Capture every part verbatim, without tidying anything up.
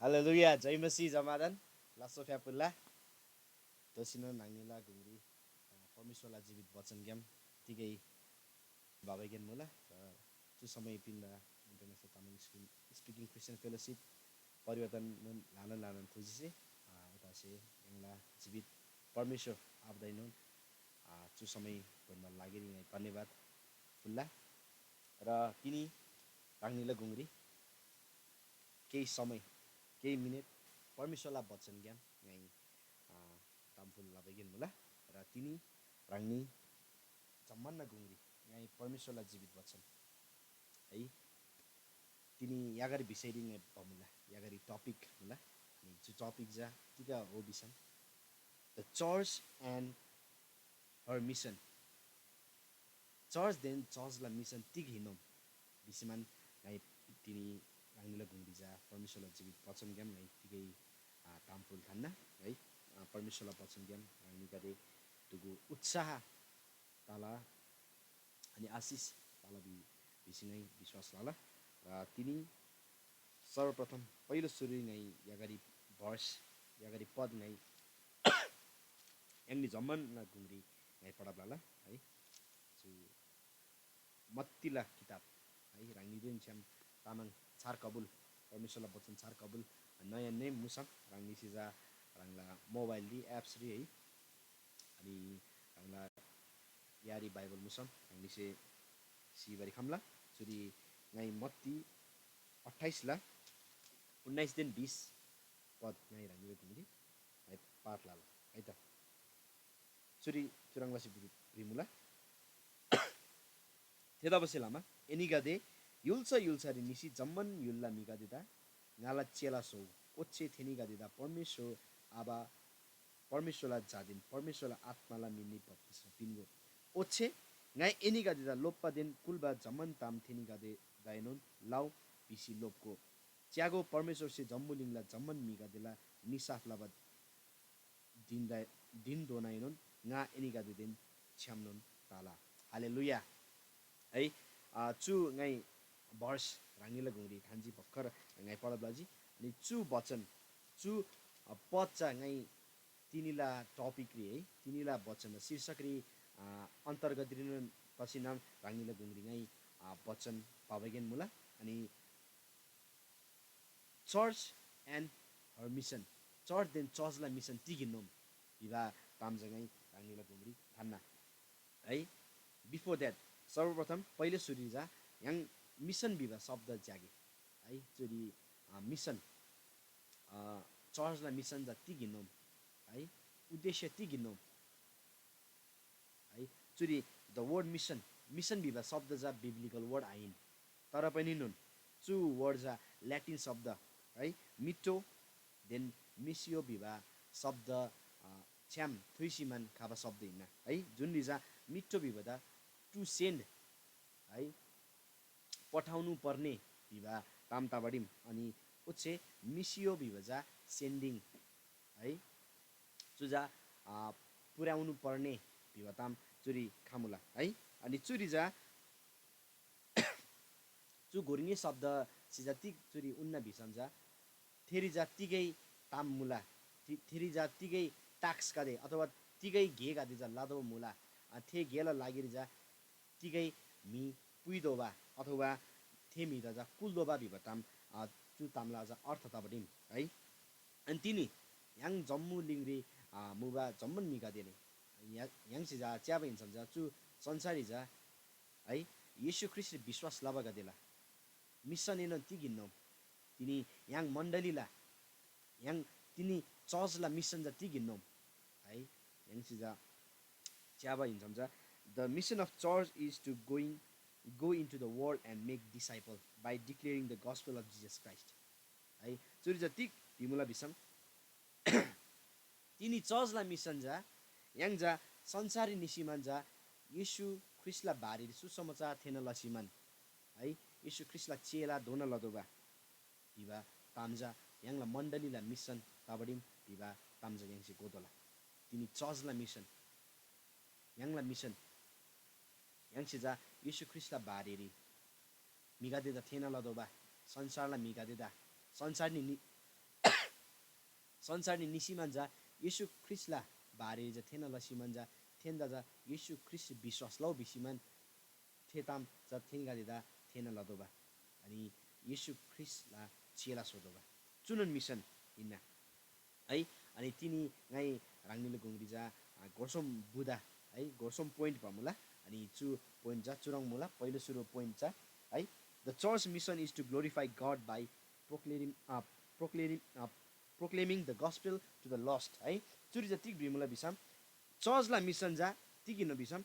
हालेलुया, जय मसीह जमादान। लासो फ्यापुल्ला। दोसिनोन ह्राङनीला गुङरी, अ, परमेश्‍वरला जीवित वचनग्‍याम तिगै बाबाइगेन मुला। र चु समय पिन्‍बा International Tamang Speaking Christian Fellowship परिवारदान ल्‍हानान ल्‍हानान थुजिसे, अ, उदासे यङला जीवित परमेश्‍वर आबादाइनोन, अ, चु समय पिन्‍बा लागिरी ङाइ धन्‍यवाद फुल्‍ला। र तिनी ह्राङनीला गुङरी केही समय, केही मिनेट परमेश्‍वरला वचनग्‍याम ङाइ, अ, तामफुल लबागेन मुला। र तिनी ह्राङनी जम्‍मानना गुङरी ङाइ परमेश्‍वरला जीवित वचन है, तिनी यागरी विषयरी ङाइ भमुला, यागरी टपिक मुला। अनि चु टपिक चा तिग हो भिसम, The Church and Her Mission। चर्चदेन चर्चला मिसन तिग हिन्‍नोम भिसीमान ङाइ तिनी ह्राङनीला गुङरी चा परमेश्‍वरला जीवित वचनग्‍याम ङाइ तिगै, आ, तामफुल थान्‍ना है। आ, परमेश्‍वरला वचनग्‍याम ह्राङनीगदे दुगु उत्साह तला अनि आशिष तला भि-, भिसी ङाइ विश्‍वास लला। र तिनी सर्वप्रथम पहिलो सुरु ङाइ यागरी भर्स, यागरी पद ङाइ य्‍हाङनी जम्‍मानना गुङरी ङाइ पढब लला है। चु मत्तीला किताब है, ह्राङनीदेन छ्‌याम तामाङ छार कबुल, परमेश्‍वरला वचन छार कबुल नयाँ नेम मुसम ह्राङनीसे चा ह्राङला मोबाइलरी एप्सरी है, अनि ह्राङला यारी बाइबल मुसम ह्राङनीसे सिबारी खम्‍ला। चुरी ङाइ मत्ती अट्ठाइसला उन्नाइसदेन बिस पद ङाइ ह्राङनीला गुङरी ङाइ पाठ लला है त। चुरी चुह्रङ् लसी भ्रि-, भ्रिमुला। थेतबासेलमा एनीगदे य्‍हुल्‍सा य्‍हुल्‍सारी निसी जम्‍मान य्‍हुलला म्‍हिगदेदा ङाला चेला स्‍होउ, ओच्‍छे थेनीगदेदा परमेश्‍वर आबा, परमेश्‍वरला झादेन परमेश्‍वरला आत्‍माला मिनरी बप्‍तिस्‍मा पिन्‍गो। ओच्‍छे ङाइ एनीगदेदा लोप्‍बादेन कुल्‍बा जम्‍मान ताम थेनीगदेदाएनोन लउ भिसी लोप्‍गो। च्‍यागो, परमेश्‍वरसे जम्‍बुलिङला जम्‍मान म्‍हिगदेला निसाफ लबा धिनदा-, धिनधोनाएनोन ङा एनीगदेदेन छ्‌यामनोन तला। हालेलुया। है, अ, चु ङाइ भर्स ह्राङनीला गुङरी थान्‍जी भर्खर ङाइ पढब लजी। अनि चु वचन, चु, अ, पद चा ङाइ तिनीला टपिकरी है, तिनीला वचन शीर्षकरी, अ, अन्तर्गतरीनोन तसी नाम ह्राङनीला गुङरी ङाइ, अ, वचन भबागेन मुला। अनि Church and Her Mission, चर्चदेन चर्चला मिसन तिग हिन्‍नोम भिबा ताम चा ङाइ ह्राङनीला गुङरी थान्‍ना है। Before that, सर्वप्रथम पहिले सुरुरी चा य्‍हाङ मिसन भिबा शब्द च्‍यागे है। चुरी, अ, मिसन, अ, चर्चला मिसन चा तिग हिन्‍नोम है, उद्देश्य तिग हिन्‍नोम है। चुरी the word mission, mission Veeba शब्द चा बिब्लिकल वर्ड आहिन, तर पनि नुन चु वर्ड चा ल्याटिन शब्द है, मिट्टो देन मिसियो भिबा शब्द, अ, छ्‌याम थुइसीमान खबा शब्द हिन्‍ना है। जुनरी चा मिट्टो भिबा ता टु सेन्ड है, पठाउनु पर्ने भिबा ताम तबाडिम, अनि ओच्‍छे मिसियो भिबा चा सेन्डिङ है। चु चा, अ, पुर्‍याउनु पर्ने भिबा ताम चुरी खमुला है। अनि चुरी चा चु घुर्ङी शब्द सिजा तिग चुरी उन्‍ना भिसम चा थेरी चा तिगै ताम मुला, थे-, थेरी चा तिगै टास्कगदे अथवा तिगै गेगदे चा लतोः मुला। अ, थे गेला लागिरी चा तिगै म्‍हि पुइतोःबा अथवा थे म्‍हिदा चा कुल्‍तोःबा भिबा ताम, अ, चु तामला चा अर्थ तबाडिम है। अनि तिनी य्‍हाङ जम्‍बुलिङरी, अ, मुबा जम्‍मान म्‍हिगदेले य्‍हा-, य्‍हाङसे चा च्‍याबा हिन्‍सम चा चु संसाररी चा है, येशू ख्रीष्‍टरी विश्‍वास लबागदेला मिसनएनोन तिग हिन्‍नोम? तिनी य्‍हाङ मण्‍डलीला, य्‍हाङ तिनी चर्चला मिसन चा तिग हिन्‍नोम? है, य्‍हाङसे चा च्‍याबा हिन्‍सम चा, The mission of church is to going, go into the world and make disciple by declaring the gospel of Jesus Christ। है, चुरी चा तिग भिमुला भिसम, तिनी चर्चला मिसन चा य्‍हाङ चा संसाररी निसीमान चा येशू ख्रीष्‍टला बारेरी सुसमाचार थेःना लसीमान है, येशू ख्रीष्‍टला चेला दोना लतोःबा भिबा ताम चा य्‍हाङला मण्‍डलीला मिसन तबाडिम भिबा ताम चा य्‍हाङसे घोतोःला। तिनी चर्चला मिसन, य्‍हाङला मिसन य्‍हाङसे चा येशू ख्रीष्‍टला बारेरी म्‍हिगदेदा थेःना लतोःबा, संसारला म्‍हिगदेदा, संसारनी नि-, संसाररी निसीमान चा येशू ख्रीष्‍टला बारेरी चा थेःना लसीमान चा थेन्‍दा चा येशू ख्रीष्‍ट विश्‍वास लउ भिसीमान थे ताम चा थेनीगदेदा थेःना लतोःबा, अनि येशू ख्रीष्‍टला चेला स्‍होतोःबा। चुनोन मिसन हिन्‍ना है। अनि तिनी ङाइ ह्राङनीला गुङरी चा, आ, गोर सोम बुदा है, गोर सोम पोइन्ट भमुला। अनि चु पोइन्ट चा चुह्रङ् मुला, पहिलो सुरु पोइन्ट चा है, the church mission is to glorify God by proclaiming, uh, proclaiming, uh, proclaiming the gospel to the lost है। चुरी चा तिग भिमुला भिसम, चर्चला मिसन चा तिग हिन्‍ना भिसम,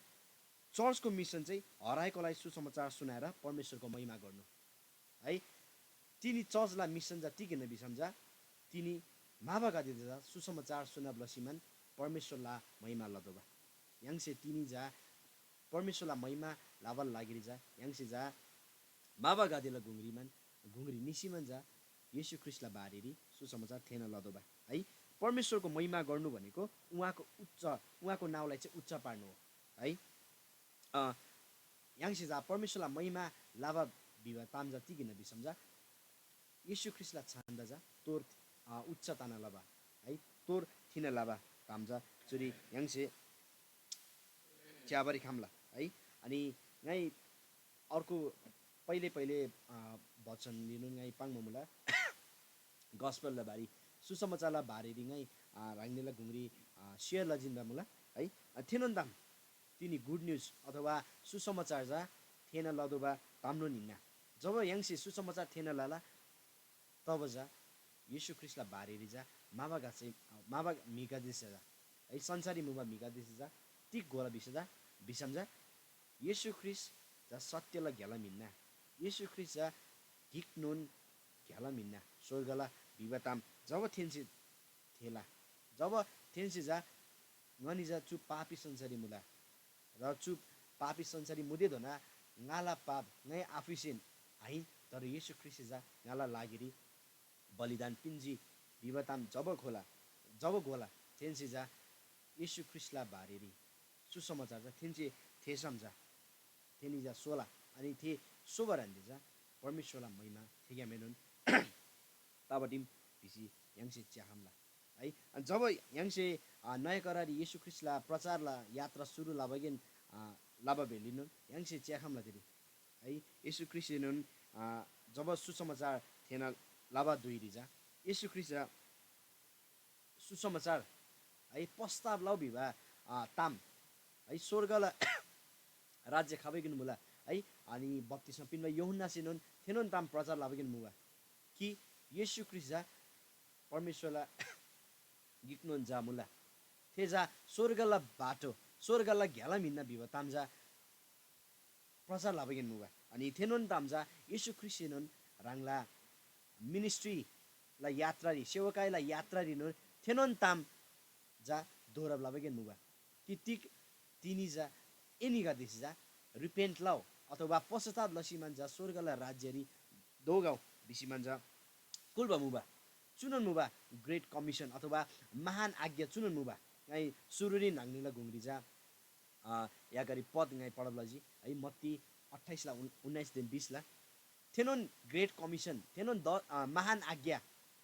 चर्चको मिसन चाहिँ हराएकोलाई सुसमाचार सुनाएर परमेश्वरको महिमा गर्नु है। तिनी चर्चला मिसन चा तिग हिन्‍ना भिसम चा तिनी म्‍हाबागदेदा चा सुसमाचार सुनाब लसीमान परमेश्‍वरला महिमा लतोःबा। य्‍हाङसे तिनी चा परमेश्‍वरला महिमा लबाला लागिरी चा य्‍हाङसे चा म्‍हाबागदेला गुङरीमान गुङरी निसीमान चा येशू ख्रीष्‍टला बारेरी सुसमाचार थेःना लतोःबा है। परमेश्‍वरको महिमा गर्नु भनेको उहाँको उच्च, उहाँको नाउँलाई चाहिँ उच्च पार्नु हो है। अ, य्‍हाङसे चा परमेश्‍वरला महिमा लबा भिबा ताम चा तिग हिन्‍ना भिसम चा येशू ख्रीष्‍टला छान्‍दा चा तोर, अ, उच्च तना लबा है, तोर थिना लबा ताम चा चुरी य्‍हाङसे च्‍याबारी खम्‍ला है। अनि ङाइ अर्को पहिले पहिले, अ, वचनरीनोन ङाइ पाङ्बा मुला। गस्‍पलला बारे, सुसमाचारला बारेरी ङाइ, अ, ह्राङनीला गुङरी, अ, सेयर लजिन्‍बा मुला है। अ, थेनोन ताम तिनी गुड न्‍युज अथवा सुसमाचार चा थेःना लतोःबा तामनोन हिन्‍ना। जब य्‍हाङसे सुसमाचार थेःना लला, तब चा येशू ख्रीष्‍टला बारेरी चा म्‍हाबागदे, म्‍हाबा म्‍हिगदेसे चा है, संसाररी मुबा म्‍हिगदेसे चा तिग घोला भिसे चा, भिसम चा येशू ख्रीष्‍ट चा सत्यला घ्‍यालाम हिन्‍ना। येशू ख्रीष्‍ट चा गिकनोन घ्‍यालाम हिन्‍ना स्‍वर्गला भिबा ताम जब थेन्‍से थेःला, जब थेन्‍से चा ङनी चा चु पापी संसाररी मुला, र चु पापी संसाररी मुतेधोना ङाला पाप ङाइ आफूसेन आहिन, तर येशू ख्रीष्‍टसे चा ङाला लागिरी बलिदान पिन्‍जी भिबा ताम जब घोला, जब घोला, थेन्‍से चा येशू ख्रीष्‍टला बारेरी सुसमाचार चा थेन्‍से थेःसम चा थेनी चा सोला, अनि थे सोबा ह्रान्‍दे चा परमेश्‍वरला महिमा थेग्‍यामएनोन तबा दिम भिसी य्‍हाङसे च्‍याखम्‍ला है। अनि जब य्‍हाङसे, अ, नयाँ करारी येशू ख्रीष्‍टला प्रचारला यात्रा सुरु लबागेन, अ, लबा भेलीनोन य्‍हाङसे च्‍याखम्‍ला तिनी है। येशू ख्रीष्‍टएनोन, अ, जब सुसमाचार थेःना लबा धुइरी चा येशू ख्रीष्‍ट चा सुसमाचार है, पश्चाताप लउ भिबा, अ, ताम है, स्‍वर्गला राज्‍य खबागेन मुला है। अनि बप्‍तिस्‍मा पिन्‍बा यूहन्‍नासेनोन थेनोन ताम प्रचार लबागेन मुबा कि येशू ख्रीष्‍ट चा परमेश्‍वरला गिकनोन झा मुला। थे चा स्‍वर्गला बाटो, स्‍वर्गला घ्‍यालाम हिन्‍ना भिबा ताम चा प्रचार लबागेन मुबा। अनि थेनोन ताम चा येशू ख्रीष्‍टसेनोन ह्राङला मिनिस्ट्रीला यात्रारी, सेवकाईला यात्रारीनोन थेनोन ताम चा दोहोरब लबागेन मुबा। कि तिग तिनी चा एनीगदेसे चा रिपेन्ट लउ अथवा पश्चाताप लसीमान चा स्‍वर्गला राज्‍यरी दोगउ भिसीमान चा कुल्‍बा मुबा। चुनोन मुबा ग्रेट कमिसन अथवा महान आज्ञा चुनोन मुबा। ङाइ सुरुरी न्‍हाङनीला गुङरी चा, अ, यागारी पद ङाइ पढब लजी है, मत्ती अट्ठाइसला उन-, उन्नाइसदेन बिसला। थेनोन ग्रेट कमिसन, थेनोन द-, अ, महान आज्ञा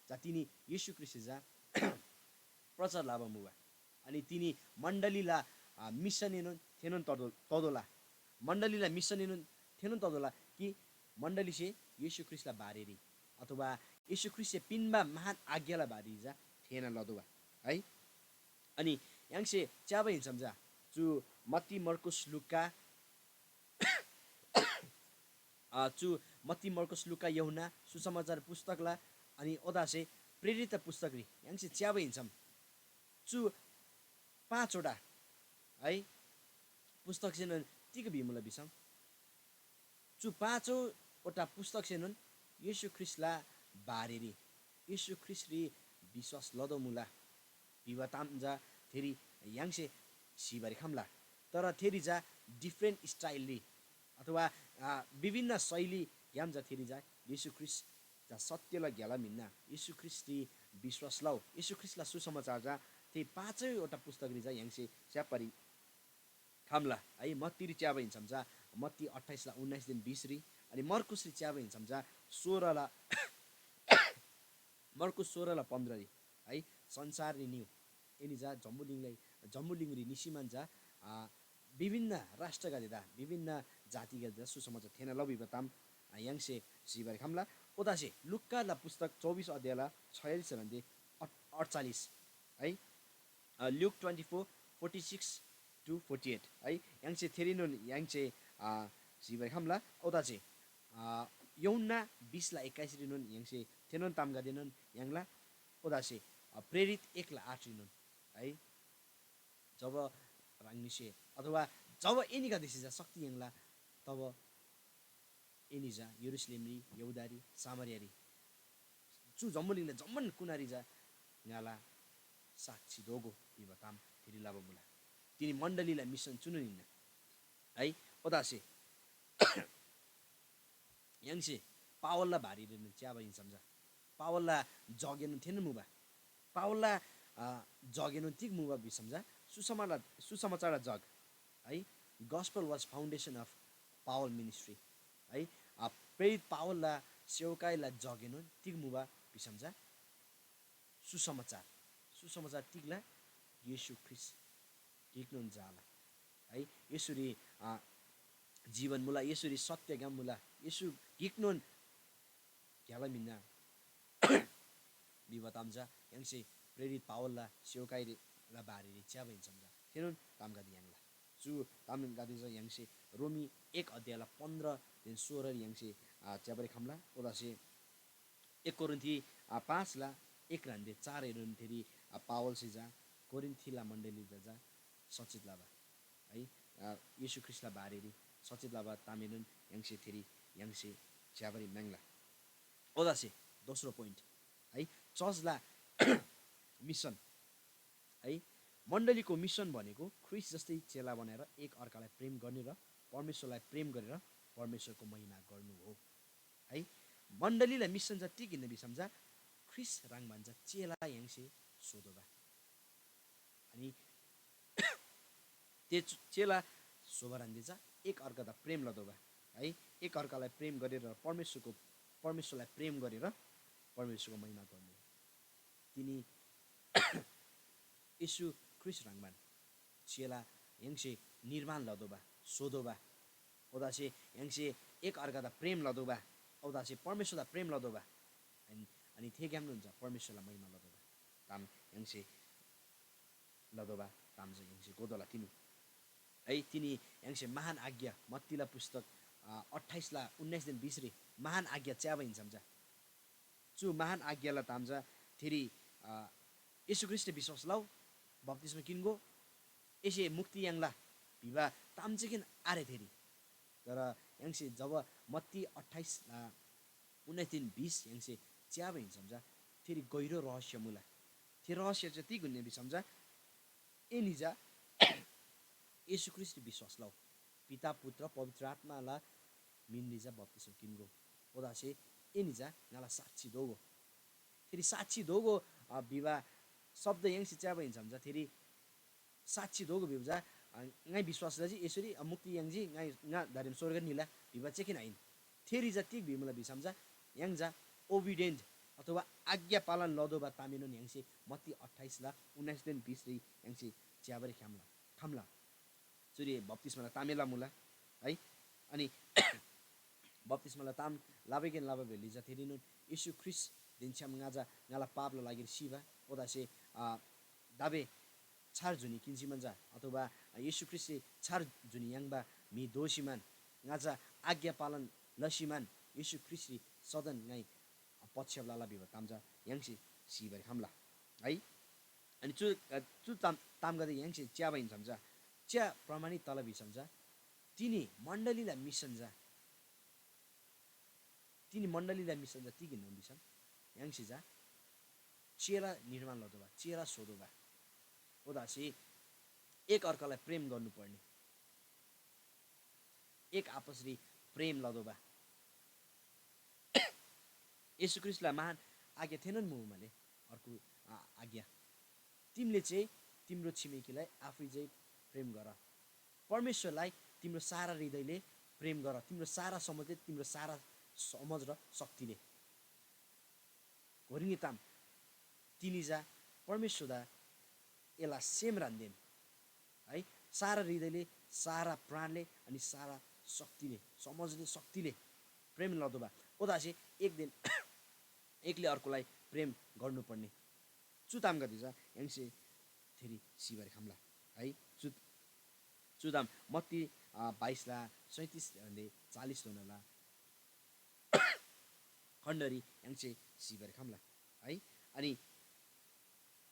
चा तिनी येशू ख्रीष्‍टसे चा प्रचार लबा मुबा। अनि तिनी मण्‍डलीला, अ, मिसनएनोन थेनोन तदो-, ततोःला। मण्‍डलीला मिसनएनोन थेनोन ततोःला कि मण्‍डलीसे येशू ख्रीष्‍टला बारेरी अथवा येशू ख्रीष्‍टसे पिन्‍बा महान आज्ञाला बारेरी चा थेःना लतोःबा है। अनि य्‍हाङसे च्‍याबा हिन्‍सम चा चु मत्ती, मर्कुस, लुका, अ, चु मत्ती, मर्कुस, लुका, यूहन्‍ना, सुसमाचार पुस्तकला, अनि ओदासे प्रेरितता पुस्तकरी य्‍हाङसे च्‍याबा हिन्‍सम चु पाँचवटा है पुस्तकसेनोन तिग भिमुला भिसम, चु पाँचौवटा पुस्तकसेनोन येशू ख्रीष्‍टला बारेरी, येशू ख्रीष्‍टरी विश्‍वास लतोःमुला भिबा ताम चा थेरी य्‍हाङसे स्‍हीबारी खम्‍ला। तर थेरी चा डिफरेन्ट स्टाइलरी अथवा, आ, विभिन्न शैलीग्‍याम चा थेरी चा येशू ख्रीष्‍ट चा सत्यला घ्‍यालाम हिन्‍ना। येशू ख्रीष्‍टरी विश्‍वास लउ। येशू ख्रीष्‍टला सुसमाचार चा थे पाँचैवटा पुस्तकरी चा य्‍हाङसे स्‍याप्‍बारी खम्‍ला है। मत्तीरी च्‍याबा हिन्‍सम चा मत्ती अट्ठाइसला उन्‍नाइसदेन बिसरी, अनि मर्कुसरी च्‍याबा हिन्‍सम चा सोह्रला मर्कुस सोह्रला पन्ध्ररी है, संसाररी निउ। एनी चा जम्‍बुलिङलाई, जम्‍बुलिङरी निसीमान चा, आ, विभिन्न राष्ट्रगदेदा, विभिन्न जातिगदेदा सुसमाचार थेःना लउ भिबा ताम, आ, य्‍हाङसे सिबारी खम्‍ला। ओदासे लुक्‍काला पुस्तक चौबिस अध्यायला छयालिस ह्रान्‍दे अठ-, अठचालिस, है, अ, Luke twenty four, forty six to forty eight, है, य्‍हाङसे थेरीनोन य्‍हाङसे, आ, सिबारी खम्‍ला। ओदासे, आ, यूहन्‍ना बिसला एक्काइसरीनोन य्‍हाङसे थेनोन तामगदेनोन याङ्ला। ओदासे, अ, प्रेरित एकला आठरीनोन, है, जब ह्राङनीसे अथवा जब एनीगदेसे चा शक्ति याङ्ला, तब एनी चा यरूशलेमरी, यहूदारी, सामरियारी, चु जम्‍बुलिङला जम्‍मान कुनारी चा ङाला साक्षी दोगो भिबा ताम थेरी लबा मुला। तिनी मण्‍डलीला मिसन चुनोन हिन्‍ना, है। ओदासे य्‍हाङसे पावलला बारेरीनोन च्‍याबा हिन्‍सम चा पावलला जगएनोन थेनोन मुबा। पावलला, अ, जगएनोन तिग मुबा भिसम चा सुसमाला-, सुसमाचारला जग, है। Gospel was foundation of Paul ministry, है। अ, प्रेरित पावलला सेवकाईला जगएनोन तिग मुबा भिसम चा सुसमाचार। सुसमाचार तिगला? येशू ख्रीष्‍ट गिकनोन जाला, है। येशूरी, अ, जीवन मुला, येशूरी सत्‍यग्‍याम मुला, येशू गिकनोन ग्‍याला मिन्‍ना भिबा ताम चा य्‍हाङसे प्रेरित पावलला सेवकाईला बारेरी च्‍याबा हिन्‍सम चा थेनोन तामगदे याङ्ला। चु तामगदे चा य्‍हाङसे रोमी एक अध्यायला पन्ध्रदेन सोह्ररी य्‍हाङसे, आ, च्‍याबारी खम्‍ला। ओदासे एक कोरिन्थी, आ, पाँचला एक ह्रान्‍दे चारएनोन थेरी, आ, पावलसे चा कोरिन्थीला मण्‍डलीदा चा सचेत लबा, है, अ, येशू ख्रीष्‍टला बारेरी सचेत लबा तामएनोन य्‍हाङसे थेरी य्‍हाङसे च्‍याबारी म्राङ्ला। ओदासे दोस्रो पोइन्ट, है, चर्चला मिसन, है, मण्‍डलीको मिसन भनेको ख्रीष्‍ट जस्तै चेला बनाएर एक अर्कालाई प्रेम गर्ने र परमेश्‍वरलाई प्रेम गरेर परमेश्‍वरको महिमा गर्नु हो, है। मण्‍डलीला मिसन चा तिग हिन्‍ना भिसम चा ख्रीष्‍ट ह्रङ्‌बान चा चेला य्‍हाङसे स्‍होतोःबा। अनि ते चु-, चेला स्‍होबा ह्रान्‍दे चा एक अर्कादा प्रेम लतोःबा, है। एक अर्कालाई प्रेम गरेर परमेश्‍वरको, परमेश्‍वरलाई प्रेम गरेर परमेश्‍वरको महिमा गर्नु। तिनी येशू ख्रीष्‍ट ह्रङ्‌बान चेला य्‍हाङसे निर्माण लतोःबा, स्‍होतोःबा। ओदासे य्‍हाङसे एक अर्कादा प्रेम लतोःबा, ओदासे परमेश्‍वरदा प्रेम लतोःबा। अनि, अनि थेग्‍यामनोन चा परमेश्‍वरला महिमा लतोःबा ताम य्‍हाङसे लतोःबा ताम चा य्‍हाङसे घोतोःला तिनी। है, तिनी य्‍हाङसे महान आज्ञा, मत्तीला पुस्तक, अ, अट्ठाइसला उन्‍नाइसदेन बिसरी महान आज्ञा च्‍याबा हिन्‍सम चा चु महान आज्ञाला ताम चा थेरी, अ, येशू ख्रीष्‍टदा विश्‍वास लउ, बप्‍तिस्‍मा किन्‍गो, एसे मुक्ति याङ्ला भिबा ताम चा किन आरे थेरी। तर य्‍हाङसे जब मत्ती अट्ठाइस, अ, उन्‍नाइसदेन बिस य्‍हाङसे च्‍याबा हिन्‍सम चा थेरी गहिरो रहस्य मुला। थे रहस्य चा तिग हिन्‍ना भिसम चा एनी चा येशू ख्रीष्‍टरी विश्‍वास लउ, पिता, पुत्र, पवित्र आत्‍माला मिनरी चा बप्‍तिस्‍मा किन्‍गो। ओदासे एनी चा ङाला साक्षी दोगो। थेरी साक्षी दोगो, अ, भिबा शब्द य्‍हाङसे च्‍याबा हिन्‍सम चा थेरी साक्षी दोगो भिबा चा, अ, ङाइ विश्‍वास लजी, येशूरी, अ, मुक्ति याङ्जी, ङाइ, ङा धरेम स्‍वर्ग निला भिबा चेकिन आहिन। थेरी चा तिग भिमुला भिसम चा य्‍हाङ चा ओबिडियन्ट अथवा आज्ञा पालन लतोःबा तामएनोन य्‍हाङसे मत्ती अट्ठाइसला उन्‍नाइसदेन बिसरी य्‍हाङसे च्‍याबारी ख्‍याम्‍ला, खम्‍ला। चुरी बप्‍तिस्‍माला ताम एला मुला, है। अनि बप्‍तिस्‍माला ताम लबागेन लबा भेली चा थेरीनोन येशू ख्रीष्‍टदेन छ्‌याम ङा चा ङाला पापला लागिरी सिबा, ओदासे, अ, दाबे छार जुनी किन्‍सीमान चा, अथवा येशू ख्रीष्‍टसे छार जुनी याङ्बा म्‍हि दोःसीमान, ङा चा आज्ञा पालन लसीमान येशू ख्रीष्‍टरी सदन ङाइ पश्‍चाताप लला भिबा ताम चा य्‍हाङसे सिबारी खम्‍ला, है। अनि चु, अ, चु ताम, तामगदे य्‍हाङसे च्‍याबा हिन्‍सम चा च्या प्रमाणित तला भिसम चा तिनी मण्‍डलीला मिसन चा, तिनी मण्‍डलीला मिसन चा तिग हिन्‍ना भिसम य्‍हाङसे चा चेला निर्माण लतोःबा, चेला स्‍होतोःबा। ओदासे एक अर्कालाई प्रेम गर्नुपर्ने, एक आपसरी प्रेम लतोःबा। येशू ख्रीष्‍टला महान आज्ञा थेनोन मुबा माले अर्को, आ, आज्ञा, तिमीले चाहिँ तिम्रो छिमेकीलाई आफै झैँ प्रेम गर। परमेश्‍वरलाई तिम्रो सारा हृदयले प्रेम गर, तिम्रो सारा समझले, तिम्रो सारा समझ र शक्तिले। घोरिनी ताम, तिनी चा परमेश्‍वरदा एला सेम ह्रान्‍देन है, सारा हृदयले, सारा प्राणले, अनि सारा शक्तिले, समझले, शक्तिले प्रेम लतोःबा। ओदासे एक दिन एकले अर्कोलाई प्रेम गर्नुपर्ने। चु तामगदे चा य्‍हाङसे थेरी सिबारी खम्‍ला है। चु चु ताम मत्ती, अ, बाइसला सैँतिस भन्‍दे चालिस धोनाला खण्डरी य्‍हाङसे सिबारी खम्‍ला है। अनि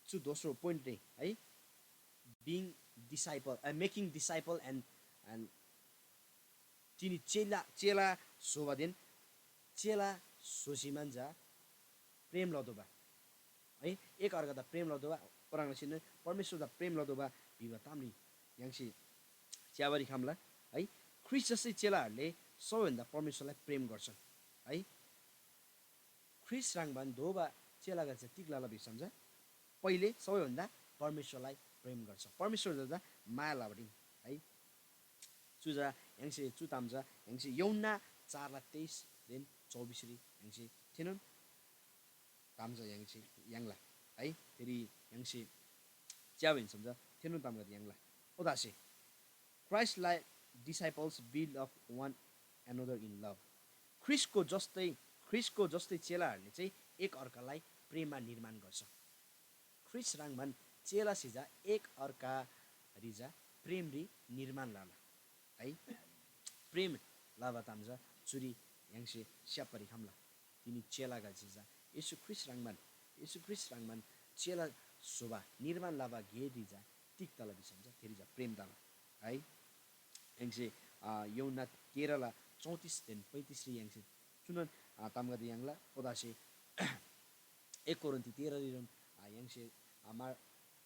चु दोस्रो पोइन्ट नै है, being disciple, a, making disciple and, and तिनी चेला, चेला स्‍होबादेन चेला स्‍होसी मान चा प्रेम लतोःबा है, एक अर्कादा प्रेम लतोःबा, ओह्रङ् लसीन परमेश्‍वरदा प्रेम लतोःबा भिबा तामरी य्‍हाङसे च्‍याबारी खम्‍ला है। ख्रीष्‍ट जस्तै चेलाहरूले सबैभन्दा परमेश्‍वरलाई प्रेम गर्छन् है। ख्रीष्‍ट ह्रङ्‌बान दोबा चेलागदे चा तिग लला भिसम चा पहिले सबैभन्दा परमेश्‍वरलाई प्रेम गर्छ, परमेश्‍वरदा चा माया लबारी है। चु चा य्‍हाङसे, चु ताम चा य्‍हाङसे यूहन्‍ना चारला तेइसदेन चौबिसरी य्‍हाङसे थेनोन ताम चा य्‍हाङसे याङ्ला है। फेरि य्‍हाङसे च्‍याबा हिन्‍सम चा थेनोन तामगदे याङ्ला। ओदासे Christ like disciples build up one another in love। ख्रीष्‍टको जस्तै, ख्रीष्‍टको जस्तै चेलाहरूले चाहिँ एक अर्कालाई प्रेममा निर्माण गर्छ। ख्रीष्‍ट ह्रङ्‌बान चेला सिजा एक अर्का रिजा प्रेमरी निर्माण लला है। प्रेम लबा ताम चा चुरी य्‍हाङसे स्‍याप्‍बारी खम्‍ला। तिनी चेलागदेसे चा येशू ख्रीष्‍ट ह्रङ्‌बान, येशू ख्रीष्‍ट ह्रङ्‌बान चेला स्‍होबा निर्माण लबा गेरी चा तिग तला भिसम चा थेरी चा प्रेम तला है। य्‍हाङसे, अ, यूहन्‍ना तेह्रला चौतिसदेन पैँतिसरी य्‍हाङसे चुनोन, अ, तामगदे याङ्ला। ओदासे एक कोरिन्थी तेह्ररीनोन, अ, य्‍हाङसे, अ, मा-,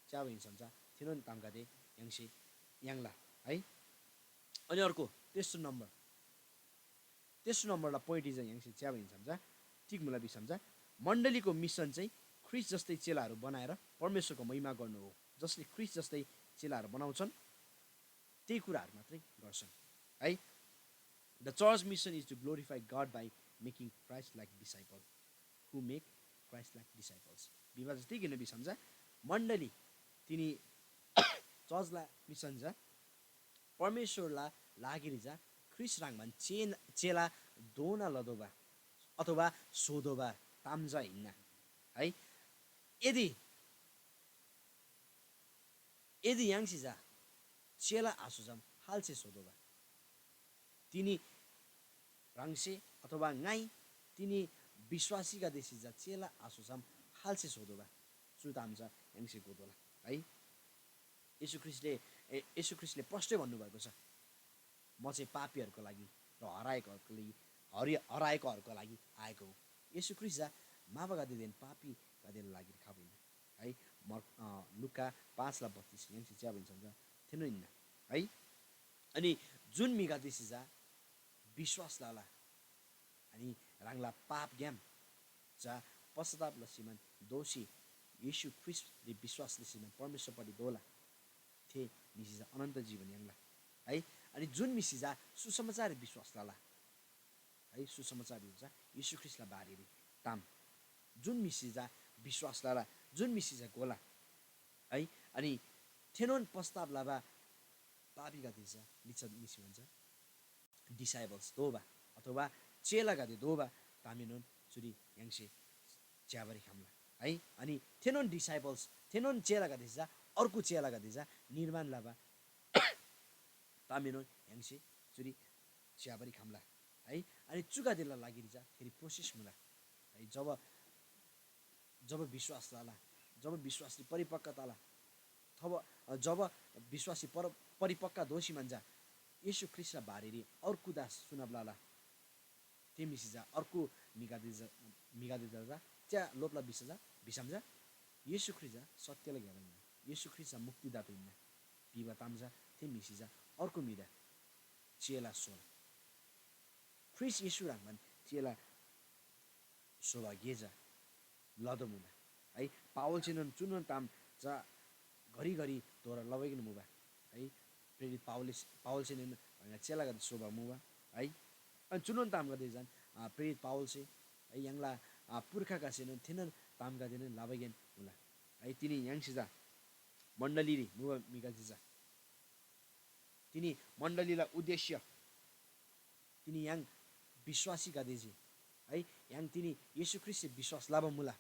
च्‍याबा हिन्‍सम चा थेनोन तामगदे य्‍हाङसे याङ्ला है। अनि अर्को तेस्रो नम्बर, तेस्रो नम्बरला पोइन्ट इज य्‍हाङसे च्‍याबा हिन्‍सम चा तिग मुला भिसम चा मण्‍डलीको मिसन चाहिँ ख्रीष्‍ट जस्तै चेलाहरू बनाएर परमेश्‍वरको महिमा गर्नु हो। जसले ख्रीष्‍ट जस्तै चेलाहरू बनाउँछन्, त्यही कुराहरू मात्रै गर्छन् है। The church mission is to glorify God by making Christ like disciple who make Christ like disciples। Veeba जस्तै किन भिसम चा मण्‍डली तिनी चर्चला मिसन चा परमेश्‍वरला लागिरी चा ख्रीष्‍ट ह्रङ्‌बान चेन-, चेला दोना लतोःबा अथवा स्‍होतोःबा ताम चा हिन्‍ना है। यदि, यदि य्‍हाङसे चा चेला आस्‍होसम खाल्‍से स्‍होतोःबा? तिनी ह्राङसे अथवा ङाइ तिनी विश्‍वासीगदेसे चा चेला आस्‍होसम खाल्‍से स्‍होतोःबा? चु ताम चा य्‍हाङसे घोतोःला है। येशू ख्रीष्‍टले, ए, येशू ख्रीष्‍टले प्रष्टै भन्‍नुभएको छ, "म चाहिँ पापीहरूको लागि र हराएकोहरूको लागि, हरि-, हराएकोहरूको लागि आएको हो।" येशू ख्रीष्‍ट चा म्‍हाबागदेदेन पापीगदेला लागि खबा हिन्‍ना है। मर्क-, अ, लुका पाँचला बत्तिस य्‍हाङसे च्‍याबा हिन्‍सम चा थेनोन हिन्‍ना है। अनि जुन म्‍हिगदेसे चा विश्‍वास लला, अनि ह्राङला पापग्‍याम चा पश्‍चाताप लसीमान दोःसी येशू ख्रीष्‍टरी विश्‍वास लसीमान परमेश्‍वरपट्टि दोःला, थे म्‍हिसे चा अनन्त जीवन याङ्ला है। अनि जुन म्‍हिसे चा सुसमाचार विश्‍वास लला है, सुसमाचार भिबा चा येशू ख्रीष्‍टला बारेरी ताम, जुन म्‍हिसे चा विश्‍वास लला, जुन म्‍हिसे चा घोला है, अनि थेनोन पश्‍चाताप लबा पापीगदे चा लिच्‍छा निसी भन्छ। डिसाइपल्स दोबा अथवा चेलागदे दोबा तामएनोन चुरी य्‍हाङसे च्‍याबारी खम्‍ला है। अनि थेनोन डिसाइपल्स, थेनोन चेलागदे चा अर्को चेलागदे चा निर्माण लबा तामएनोन य्‍हाङसे चुरी च्‍याबारी खम्‍ला है। अनि चुगदेला लागिरी चा थेरी प्रोसेस मुला है। जब जब विश्वास लला, जब विश्वासरी परिपक्व तला, थब-, जब विश्वासरी पर-, परिपक्व दोःसी मान चा येशू ख्रीष्‍टला बारेरी अर्को दास सुनब लला। थे म्‍हिसे चा अर्को म्‍हिगदे चा, म्‍हिगदेदा चा च्या लोप्‍ला भिस चा, भिसम चा येशू ख्रीष्‍ट चा सत्यला ग्‍याला हिन्‍ना, येशू ख्रीष्‍ट चा मुक्तिदाता हिन्‍ना भिबा ताम चा थे म्‍हिसे चा अर्को म्‍हिदा चेला स्‍होला। ख्रीष्‍ट येशू ह्रङ्‌बान चेला स्‍होबा गे चा लतोःमुला है। पावलसेनोन चुनोन ताम चा घरिघरि दोहोरा लबागेन मुबा है। प्रेरित पावलले, पावलसेनोन ह्राङला चेलागदे स्‍होबा मुबा है। अनि चुनोन तामगदे झन्, अ, प्रेरित पावलसे है, य्‍हाङला, अ, पुर्खागदेसेनोन थेनोन तामगदेनोन लबागेन मुला। है, तिनी य्‍हाङसे चा मण्‍डलीरी मुबा म्‍हिगदे चा तिनी मण्‍डलीला उद्देश्य तिनी य्‍हाङ विश्‍वासीगदे जे है, य्‍हाङ तिनी येशू ख्रीष्‍टसे विश्‍वास लबा मुला।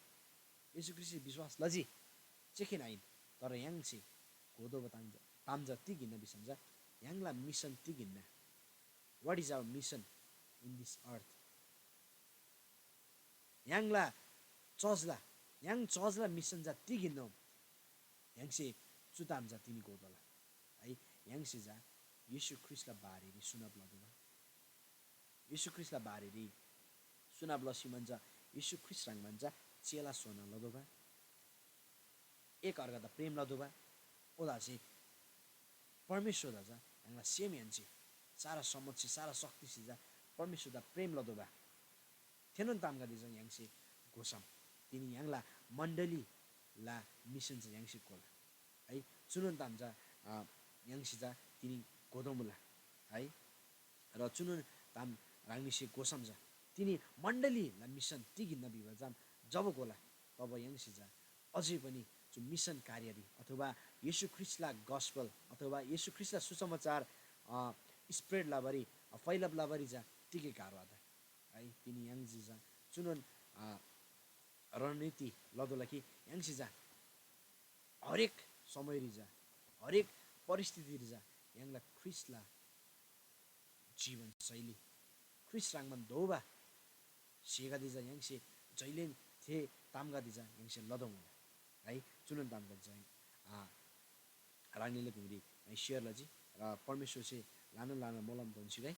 येशू ख्रीष्‍टसे विश्‍वास लजी चेखेन आहिन, तर य्‍हाङसे घोतोःबा ताम चा, ताम चा तिग हिन्‍ना भिसम चा य्‍हाङला मिसन तिग हिन्‍ना? What is our mission in this earth? य्‍हाङला चर्चला य्‍हाङ चर्चला मिसन चा तिग हिन्‍ना? य्‍हाङसे चु ताम चा तिनी घोतोःला है। य्‍हाङसे चा येशू ख्रीष्‍टला बारेरी सुनब लतोःबा। येशू ख्रीष्‍टला बारेरी सुनब लसी मन चा येशू ख्रीष्‍ट ह्रङ्‌बान चा चेला स्‍होना लतोःबा। एक अर्कादा प्रेम लतोःबा। ओदासे परमेश्‍वरदा चा य्‍हाङला सेमहेन्‍से सारा समझसे सारा शक्तिसे चा परमेश्‍वरदा प्रेम लतोःबा। थेनोन तामगदे चा य्‍हाङसे घोसम तिनी य्‍हाङला मण्‍डलीला मिसन चा य्‍हाङसे घोला है। चुनोन ताम चा अ, य्‍हाङसे चा तिनी घोतोःमुला है। र चुनोन ताम ह्राङनीसे घोसम चा तिनी मण्‍डलीला मिसन तिग हिन्‍ना भिबा चा जब घोला, तब य्‍हाङसे चा अझै पनि चु मिसन कार्यरी अथवा येशू ख्रीष्‍टला gospel अथवा येशू ख्रीष्‍टला सुसमाचार अ, spread लबारी, अ, फैलब लबारी चा तिगै गाह्रो आत है। तिनी य्‍हाङसे चा चुनोन अ, रणनीति लतोःला कि य्‍हाङसे चा हरेक समयरी चा, हरेक परिस्थितिरी चा य्‍हाङला ख्रीष्‍टला जीवनशैली, ख्रीष्‍ट ह्रङ्‌बान दोबा स्‍हेगदे चा य्‍हाङसे जैलेन थे तामगदे चा य्‍हाङसे लतोःमुला है। चुनोन तामगदे चा आ, ह्राङनीला दिमरी ङाइ share लजी र परमेश्‍वरसे ल्‍हानान ल्‍हानान मोलम दोन्‍सी ङाइ